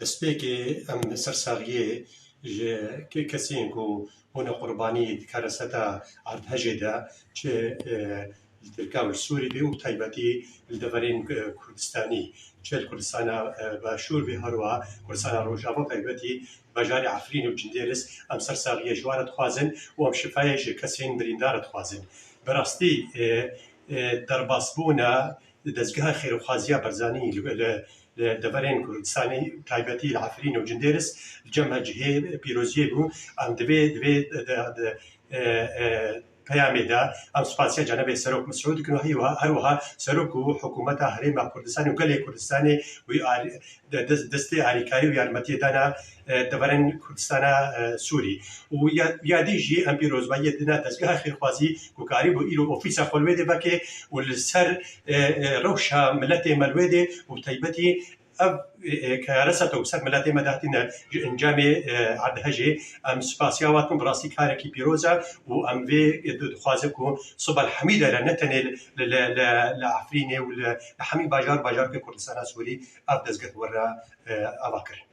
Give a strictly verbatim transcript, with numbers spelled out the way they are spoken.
Destpêkê em sersaxiyê ji ke-, kesên ku bûne qurbanî di kareseta erdhejê de, çi, e, li Tirka û li Sûrî bê û bi taybetî li deverên, e, Kurdistanî, çi li Kurdistana, e, Başûr bê, herwiha Kurdistana Rojava, bi taybetî bajarê Efrîn û Cindêris, em sersaxiyê ji wan re dixwazin û em şifayê ji kesên birîndar re dixwazin. Bi rastî, e, e, derbasbûna dezgeha xêrxwaziya Barzanî li, li, li deverên Kurdistanê, taybetî li Efrîn û Cindêris, li cem me cihê pîroziyê bû. Em divê, divê de, de, e, e, peyamê de em spasiya cenabê Serok Mesûd dikin û heywa-, her wiha Serok û hikûmeta Herêma Kurdistanê û gelê Kurdistanê wî ar-, de-, dest-, destê alîkarî û yarmetiyê dana, e, deverên Kurdistana, e, Sûrî. Û ya, ya dî jî em pîrozbayiyê dina dezgeha xêrxwazî ku karîbû îro ofîsa xwe li wê dê veke û li ser, e, e, rewşa miletê me li wê dê û taybetî ev, e, e, kareseta ku ser miletê me de hatine ji encamê, e, erdhejê, em spasiya wan dikin, bi rastî karekî pîroz e û em vê, e, di-, dixwazin ku siba li hemî dere, ne tenê li, li, li, li Efrînê û li, li hemî bajar, bajarokê Kurdistana Sûrî ev dezgeh were, e, avakirin.